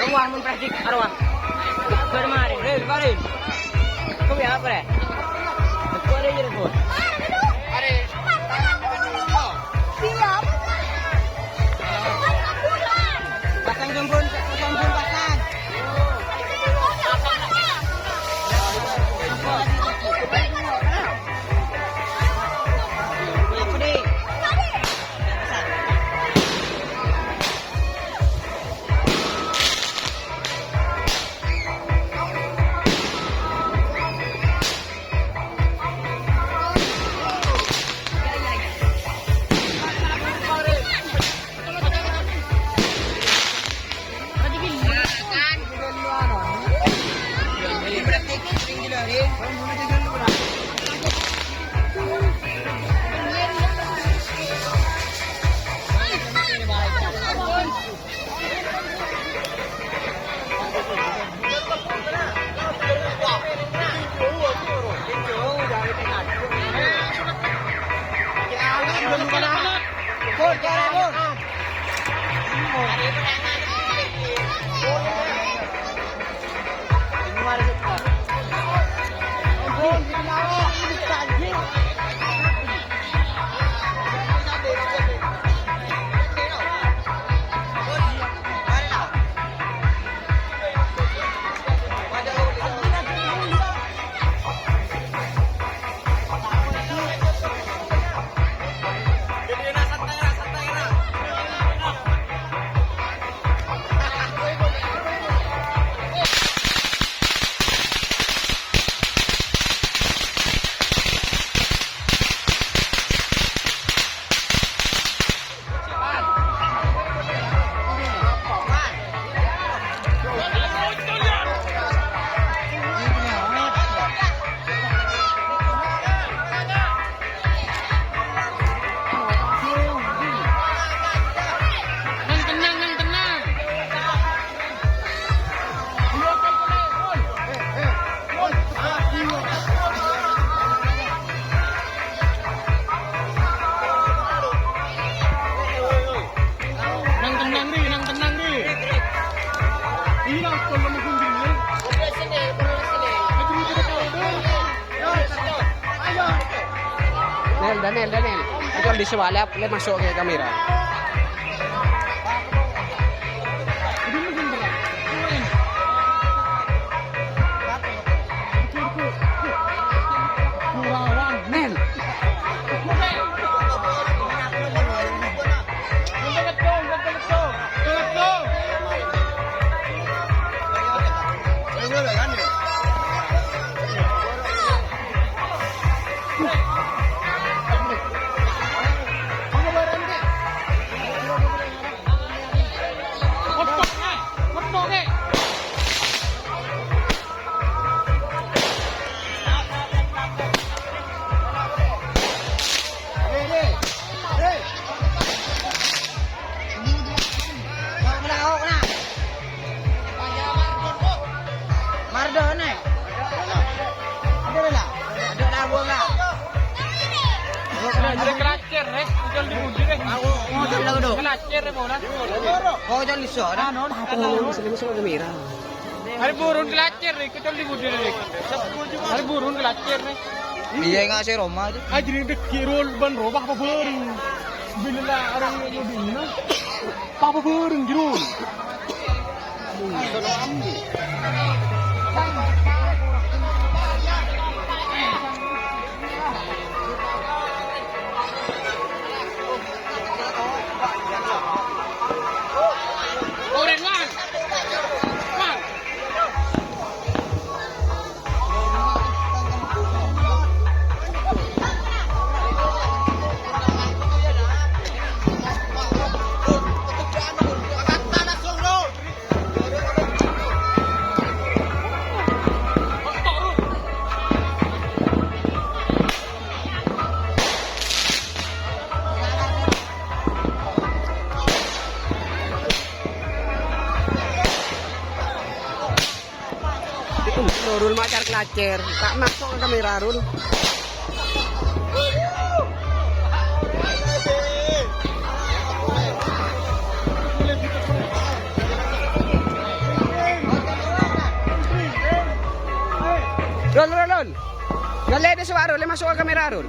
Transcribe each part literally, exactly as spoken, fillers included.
Wah, mon plastik, arowa. Bar mari, Ril, mari. Kau ya apa, Ril? Kau ada aja, Ril. Pasang jembun, jembun pasang. Apa, Dik? Nang tenang, nang tenang. Nang tenang, Ri, nang tenang, Ri. Ini nang kolom gunting, Ri. Aduh, itu betul, Ri. Nel, Daniel, Daniel. Itu di sebalik, le masuk ke kamera. Nel. Mardone. Ada lah. Ada lah, buang lah. Ada kelacer, eh. Ucol di budi, eh. Aku mau ucol lagi, dong. Kelacer, eh, bola. Mau ucol di sana. Anu, apa? Sini, sini, kamera. Hari burung kelacer, eh. Ucol di budi, eh. Hari burung kelacer, eh. Iya, nggak sih, Roma aja. Ah, jadi dek kirul ban robah apa bareng? Bila lah, orang yang mau dina. Apa bareng, Jero? Itu Nurul macar kelacer, tak masuk ke kamera, Rul. Lè' dâ' sowara, lè' maso' ka kamera, Rul.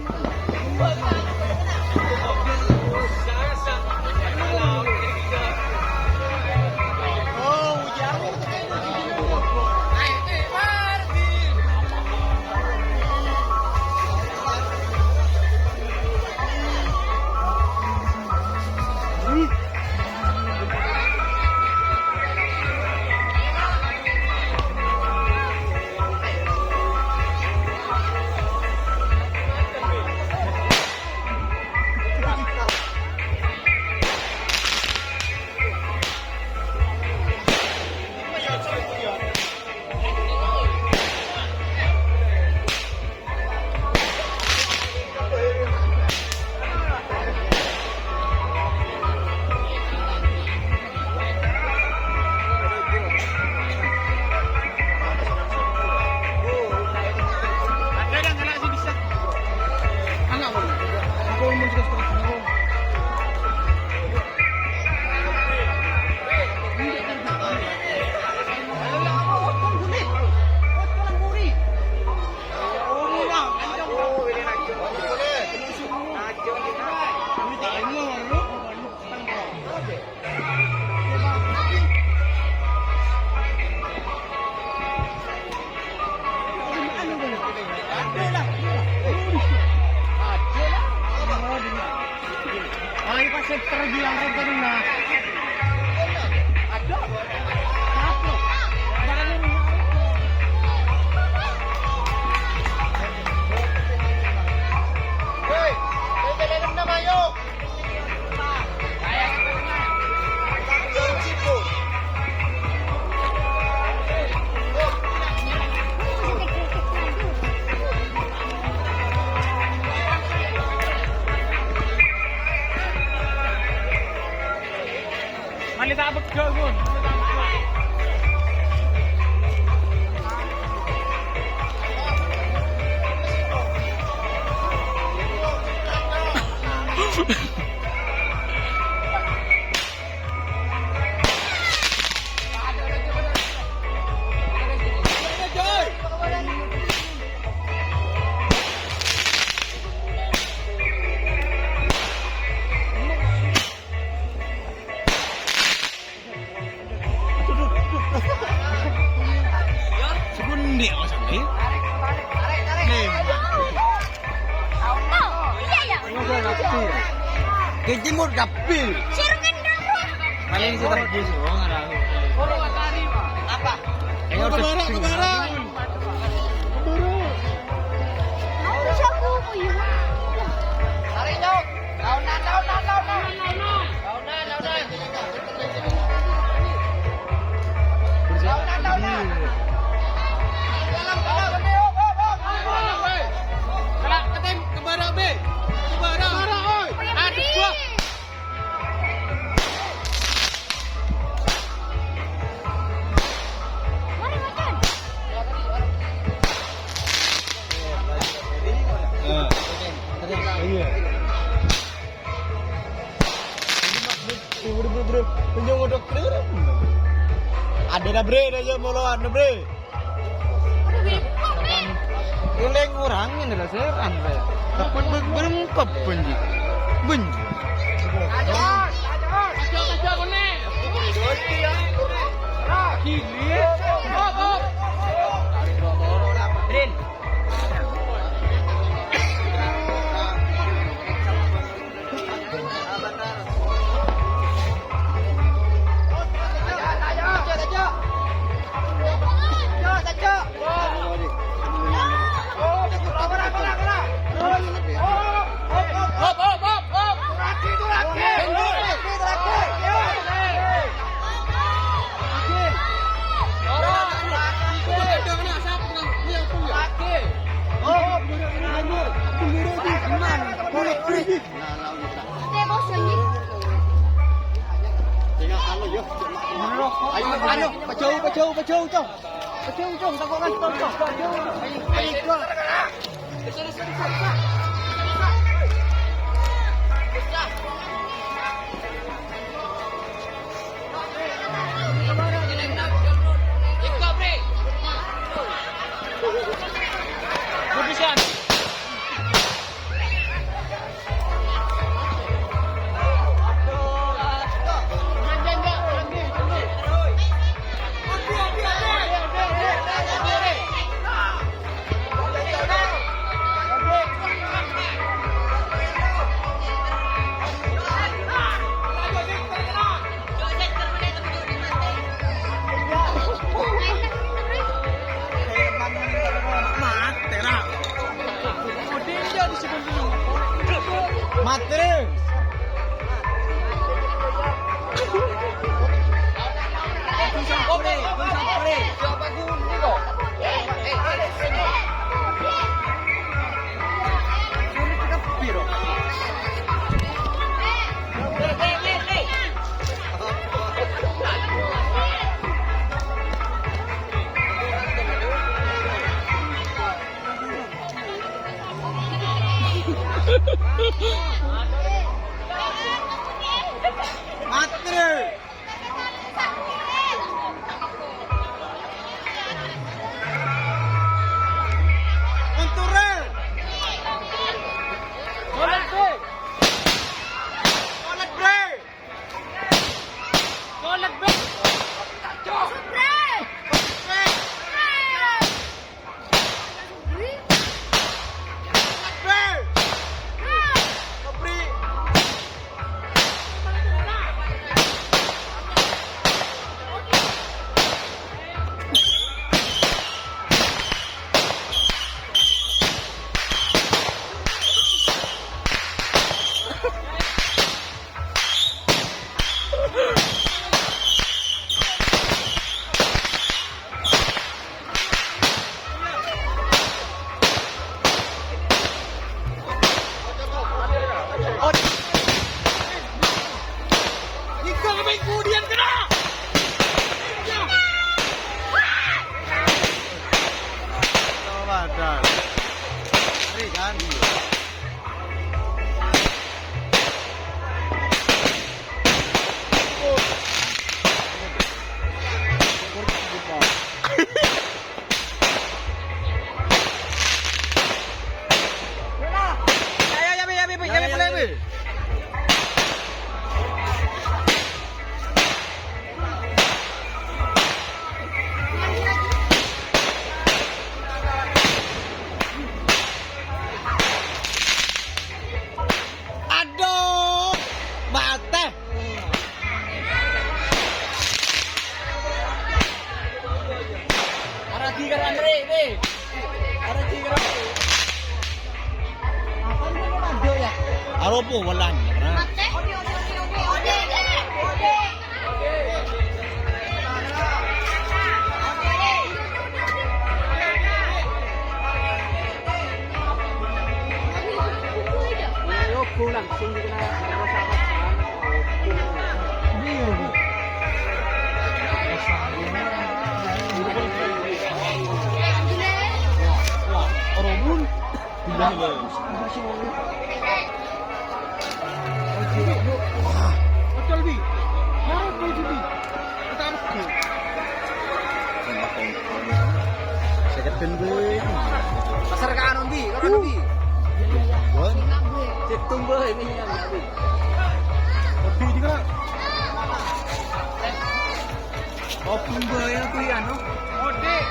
Ayo, pas saya terbilang kan, nah. Aduh. Apa? Barangnya. Hei, saya belain nama, yuk. Mali ta' pegghâ', Gun. Mali ta' pegghâ'. Sebendik, Mas Andi. Nih. Oh, iya, iya. Kejemur dapil. Sirung kendang, Bro. Paling sih tadi sih, oh, ngarang. Apa? Ayo, kebara, kebara. Kebara. Aku siapa, oh, iya. Tarik, Cok. Daunan, daunan, daunan. Daunan, daunan. Daunan, daunan. Dalam, dalam. Kala' ke tim, ke barak, Be. Ke barak. Ke barak, oi. Aduh, wah. Iya. Ada dah, Bre, dah, ya, molo, anu, Bre. Ini kurang ini lah, seran, Bre. Tapi be-, berempat benji. Benji. Kiri. Rin. Ayo, ayo, pejauh, pejauh, pejauh, Cong. Pejauh, Cong, tangkongan, Cong, Cong. Pejauh, pejauh, Cong. Good vision. Kemudian kena. Ya. Coba, Dan. Ngeri, kan? Aduh, matè. Aragi karo Andre, Be. Aragi karo Andre. Aropo, wallahi. Langsung dikena. Wah, wah, orang pun. Pindah, Bang. Wah. Betul, Bi. Harus, Bi, Bi. Kita harus, Bi. Seket ben, Bi. Pasar ka anu, Bi. Ka anu, Bi. Bon. Situ, Bi, ini yang, Bi. Lebih juga. Obung bhâi kuwi anu. Odik.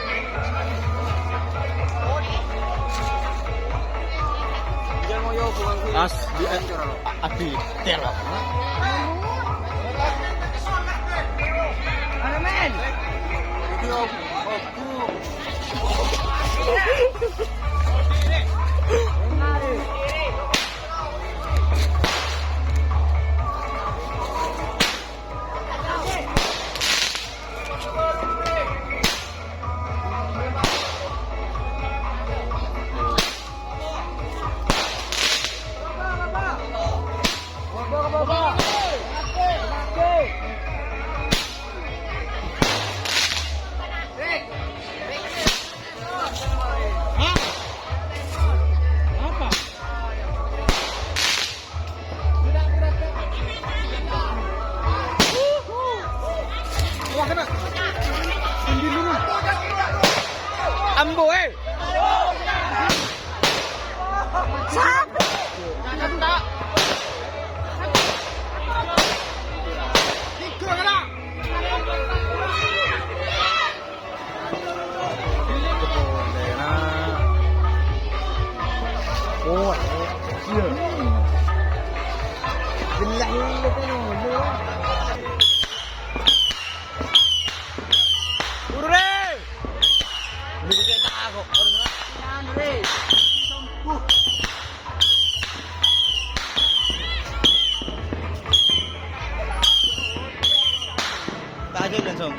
Jangan mau yo bukan kuwi. As di a-, adi tera. Mana, men? Iki ob-, obung. Hah? Apa? Wah, kena. Sindir dulu. Ambo, eh. Sapi. Tiga kena. Oh, iya. Gila, iya, kan, iya. Urus, Re. Ini kita kok, urus, Re. Yan, Re. Sembuh. Tak aja langsung.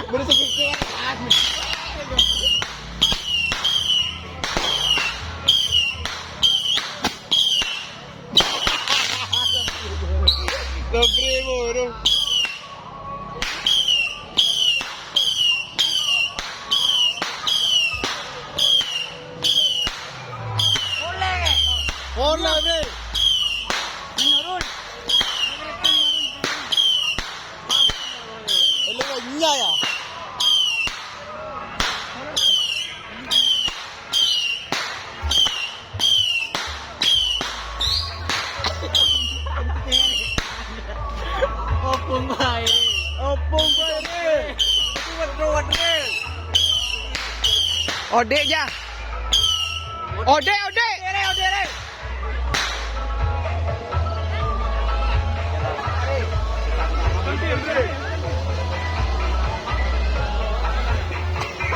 Baru sakit. Dobre, bro. Bola, Bre. Menurun. Lu nya ya. Opung bae. Opung bae. Ruwet, ruwet, Re. Odik, ja. Odik, odik. Re, odik, Re.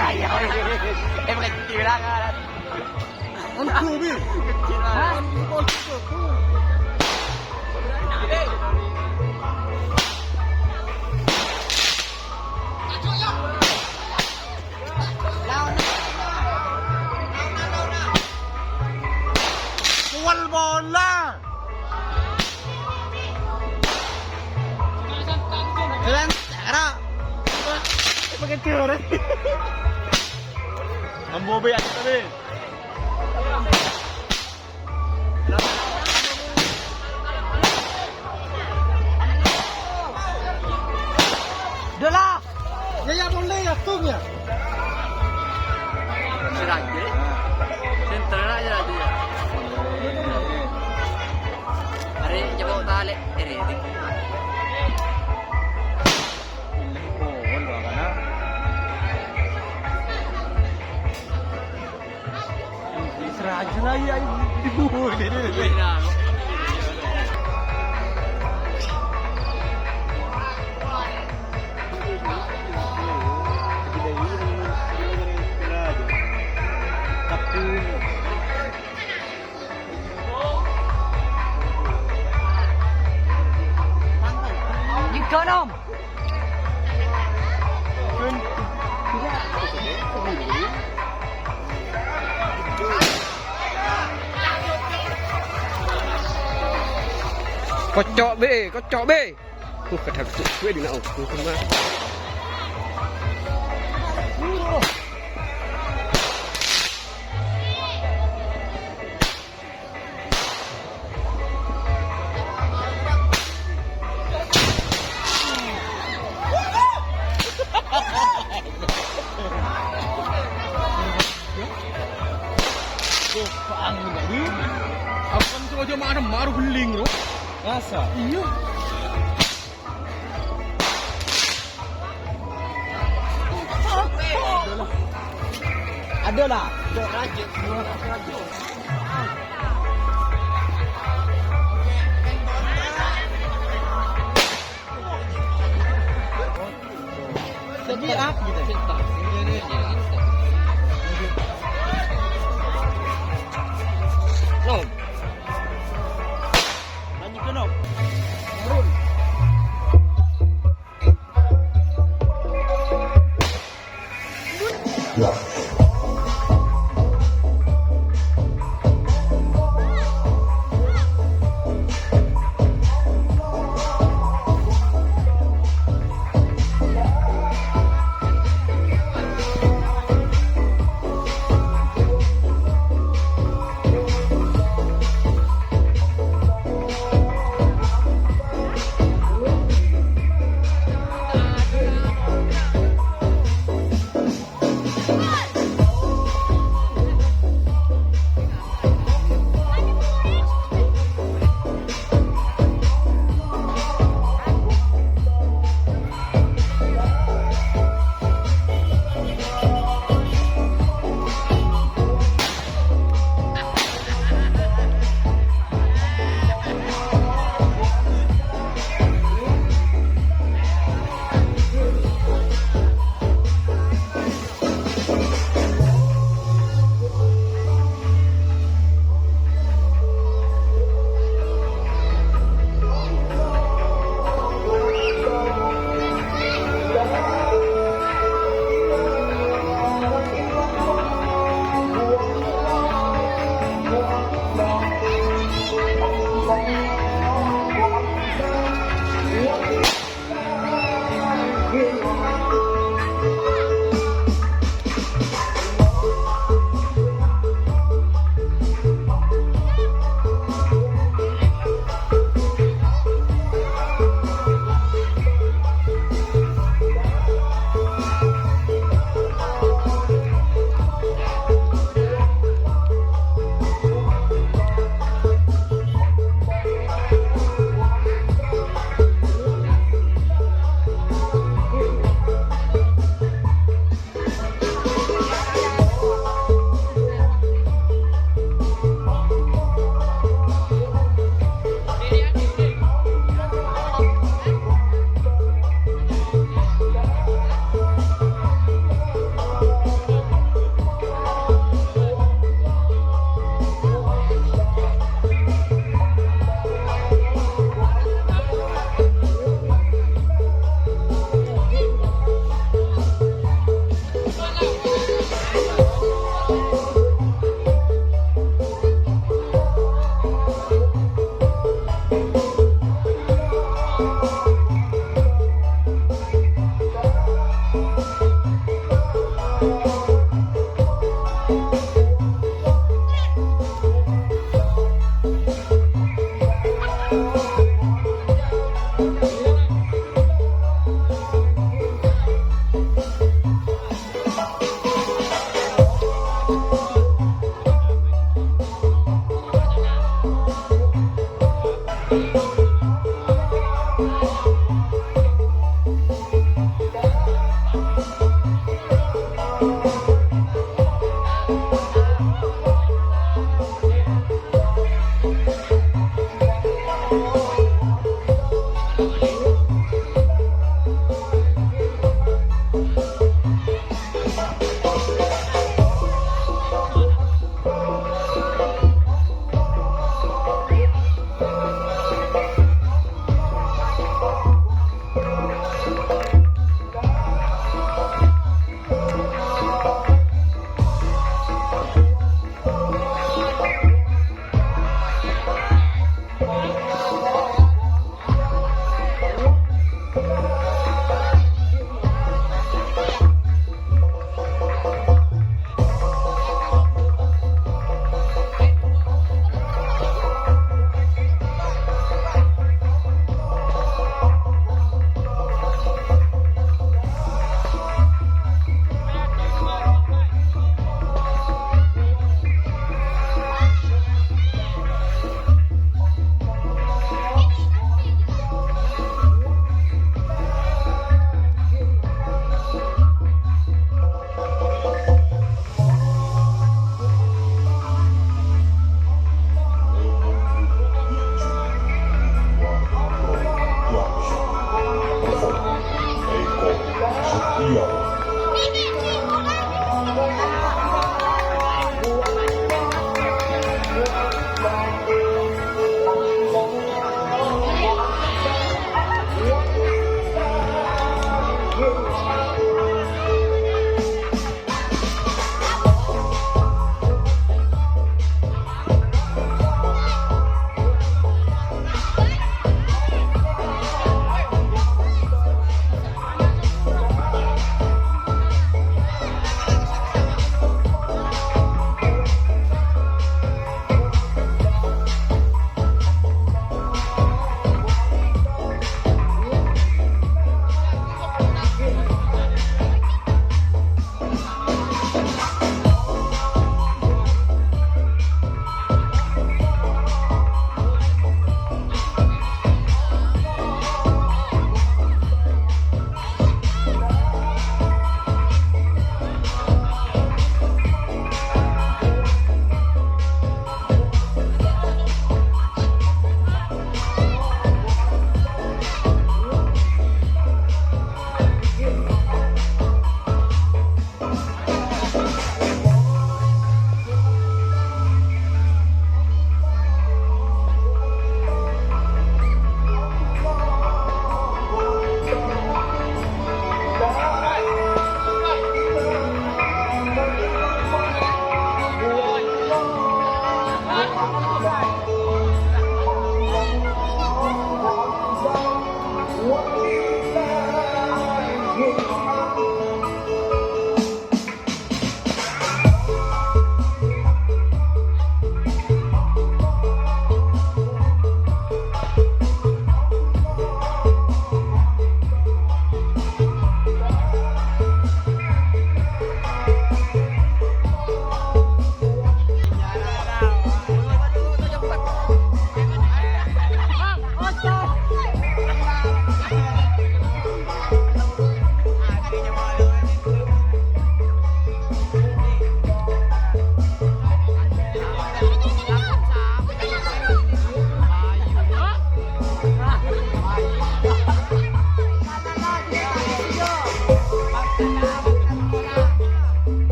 Ayo, eh, bukan kira kan. Ongghu, Bi. Kecil. Hah? Bola. Jalan, arah. Pakai teori. Ambo be, aku tadi. Udah lah. Ya, ya, boleh, ya, tung, ya. Siraje. Sentral aja aja. Hari coba tali, ini. Seraja lah, ya, ibu. Nyengka, Nom. Kocok, be, kocok, be. Uh, kadang tuh gue di nao. Tuh, kena. Yo, Pak Angin tadi. Aku kan tuh aja marah, marah beling, bro. Rasa? Iya. Ada lah. Jadi apa gitu? Nom. Lanjut ke Nom. Turun.